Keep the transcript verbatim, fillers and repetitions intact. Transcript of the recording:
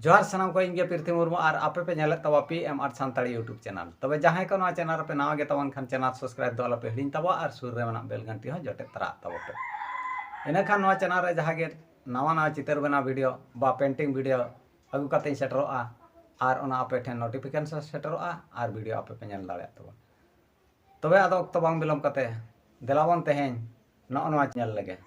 ᱡᱚᱦᱟᱨ ᱥᱟᱱᱟᱢ ᱠᱚ, ᱤᱧ ᱜᱮ ᱯᱨᱤᱛᱷᱤ ᱢᱩᱨᱢᱩ ᱟᱨ ᱟᱯᱮ ᱯᱮ ᱧᱮᱞᱮᱫ ᱛᱟᱵᱚᱱᱟ P M art Santali YouTube channel. ᱛᱚᱵᱮ ᱡᱟᱦᱟᱸᱭ ᱠᱚ ᱱᱚᱣᱟ ᱪᱮᱱᱮᱞ ᱨᱮᱯᱮ ᱱᱟᱣᱟ ᱜᱮ ᱛᱟᱵᱚᱱ ᱠᱷᱟᱱ ᱪᱮᱱᱮᱞ ᱥᱟᱵᱥᱠᱨᱟᱭᱤᱵ ᱫᱚ ᱟᱞᱚᱯᱮ ᱦᱤᱲᱤᱧ ᱛᱟᱵᱚᱱᱟ ᱟᱨ ᱥᱩᱨ ᱨᱮ ᱢᱮᱱᱟᱜ ᱵᱮᱞ ᱜᱷᱟᱱᱴᱤ ᱦᱚᱸ ᱡᱚᱴᱮᱫ ᱛᱟᱨᱟ ᱟᱜ ᱛᱟᱵᱚᱱ ᱯᱮ᱾ ᱤᱱᱟᱹᱠᱷᱟᱱ ᱱᱚᱣᱟ ᱪᱮᱱᱮᱞ ᱨᱮ ᱡᱟᱦᱟᱸ ᱜᱮ ᱱᱟᱣᱟ ᱱᱟᱣᱟ ᱪᱤᱛᱟᱹᱨ ᱵᱮᱱᱟᱣ ᱵᱷᱤᱰᱤᱭᱳ ᱵᱟ ᱯᱮᱱᱴᱤᱝ ᱵᱷᱤᱰᱤᱭᱳ ᱟᱹᱜᱩ ᱠᱟᱛᱮᱧ ᱥᱮᱴᱮᱨᱚᱜᱼᱟ ᱟᱨ ᱚᱱᱟ ᱟᱯᱮ ᱴᱷᱮᱱ ᱱᱳᱴᱤᱯᱷᱤᱠᱮᱥᱚᱱ ᱥᱮᱴᱮᱨᱚᱜᱼᱟ ᱟᱨ ᱵᱷᱤᱰᱤᱭᱳ ᱟᱯᱮ ᱯᱮ ᱧᱮᱞ ᱫᱟᱲᱮᱭᱟᱜ ᱛᱟᱵᱚᱱᱟ᱾ ᱛᱚᱵᱮ ᱟᱫᱚ ᱚᱠᱛᱚ ᱵᱟᱝ ᱵᱤᱞᱚᱢ ᱠᱟᱛᱮ ᱫᱮᱞᱟ ᱵᱚᱱ ᱛᱮᱦᱮᱧ ᱱᱚᱜᱼᱚ ᱱᱚᱣᱟ ᱧᱮᱞ ᱞᱮᱜᱮ᱾